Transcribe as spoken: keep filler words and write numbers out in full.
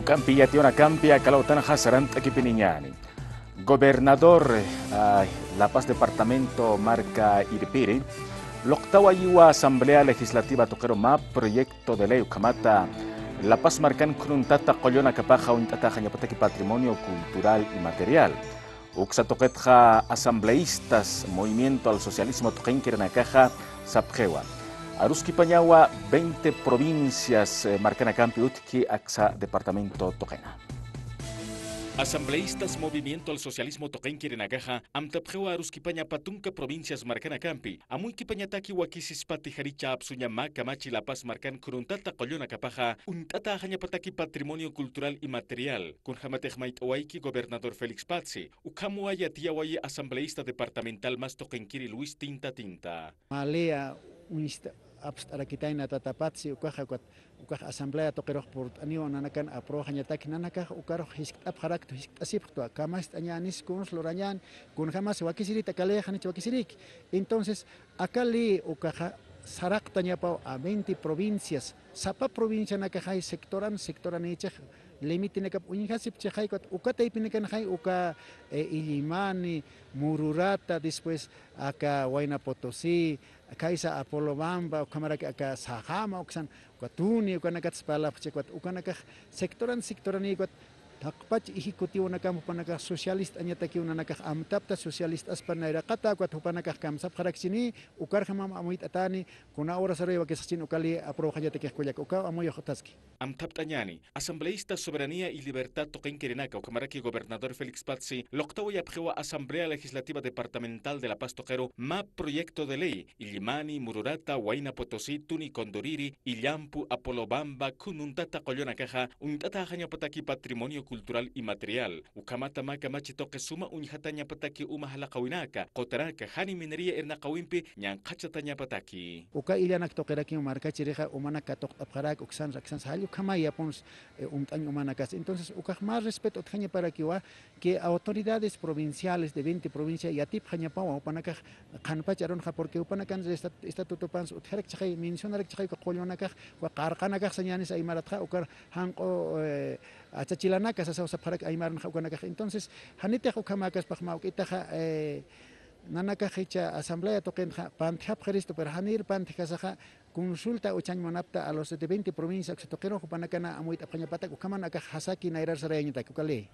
Kampi yatiyunakampi aka lawtanxa sarant'akipiniñäni. Gobernador, ah, La Paz Departamento marka irpiri, luqtawayiwa Asamblea Legislativa tuqiru mä proyecto de ley ukhamata La Paz markan khununtata qullunakapaxa uñt'atäxañapataki patrimonio cultural inmaterial. Uksa tuqitxa asambleístas Movimiento al Socialismo tuqinkirinakaxa sapxiwa. Aruskipañawa veinte provincias, eh, markanakampi utjki aksa departamento tuqina. Asambleístas Movimiento al Socialismo tuqinkirinakaxa amtapxiwa aruskipañapa tunka provincias markanakampi, amuykipañataki wakisispati jaricha apsuña mä kamachi La Paz markan khuruntata qullunakapaxa uñt'atäxañapataki patrimonio cultural inmaterial. Kunjamatix mayt'awayki gobernador Félix Patzi, ukhamwa yatiyawayi asambleísta departamental mas tuqinkiri Luis Tinta Tinta. Mä ley uñst apst'arakitayna tata Patzi, ukaxa ukat, ukax asamblea tuqirux purt'aniwa nanakan aprobaxañataki, nanakax ukarux jiskt'apxaraktu, jiskt'asipxtwa, kamast'añänis kuns lurañän, kunjamas wakisirïta, aka ley janich wakisirïki. Entonces, aka ley ukaxa saraqtañapaw a veinte provincias, sapa provincianakaxay sectoran, sectoranïchix limitenakap uñjasipchixay, ukat uka taypinakanxay uka, eh, Illimani, Mururata, después aka Huayna Potosí, khaysa Apolobamba, ukhamaraki aka Sajama, uksan, uka Tuni, ukanakats parlapxchi, ukat ukanakax sectoran, sectoranï, ukat taqpach ejecutivonakamp jupanakax socialist'añatakiw nanakax amtapta, socialist'aspa nayraqata, ukat jupanakax kamsapxarakchini, ukarjamam amuyt'atäni, kuna horasaruy wakisxchin uka ley aprobaxañatakix kullaka, ukaw amuyux utjaski. Amthapt'añäni, asambleísta Soberanía y Libertad tuqinkirinaka ukhamaraki gobernador Félix Patzi, luqtawayapxiwa Asamblea Legislativa Departamental de La Paz tuqiru mä proyecto de ley, Illimani, Mururata, Huayna Potosí, Tuni, Condoriri, Illampu, Apolobamba, khununtata qullunakaxa uñt'atäxañapataki patrimonio cultural inmaterial. Ukhamata mä kamachi tuqi suma uñjatañapataki uma jalaqawinaka, qutanaka, jani minería irnaqawimpi ñanqhachatañapataki. Uka illanak tuqirakiw markachirixa umanak katuqt'apxarak, uksansa, uksansa, jall ukhamay yapuns, eh, umt'añ umanakas. Entonces, ukax mä respeto utjañaparakiwa, que autoridades provinciales de veinte provincia yatipxañapawa, jupanakax qhanpach arunxa, porque jupanakan estat-, estatutopans utjarakchixay, mencionarakchixay uka qullunakax, uka qarqanakax sañänis aymaratxa, ukar janq'u, eh, achachilanaka sasaw sapxarak aymaranxa ukanakax. Entonces, janitix ukhamäkaspax mä juk'itaxa, eh, nanakax jichha asamblea tuqinxa pantjapxiristu, pero janir pantjkasaxa consulta uchañ munapta a los de veinte provincia uksa tuqiru jupanakana amuyt'apxañapatak, ukhaman akax jasaki nayrar sarayañatak uka ley.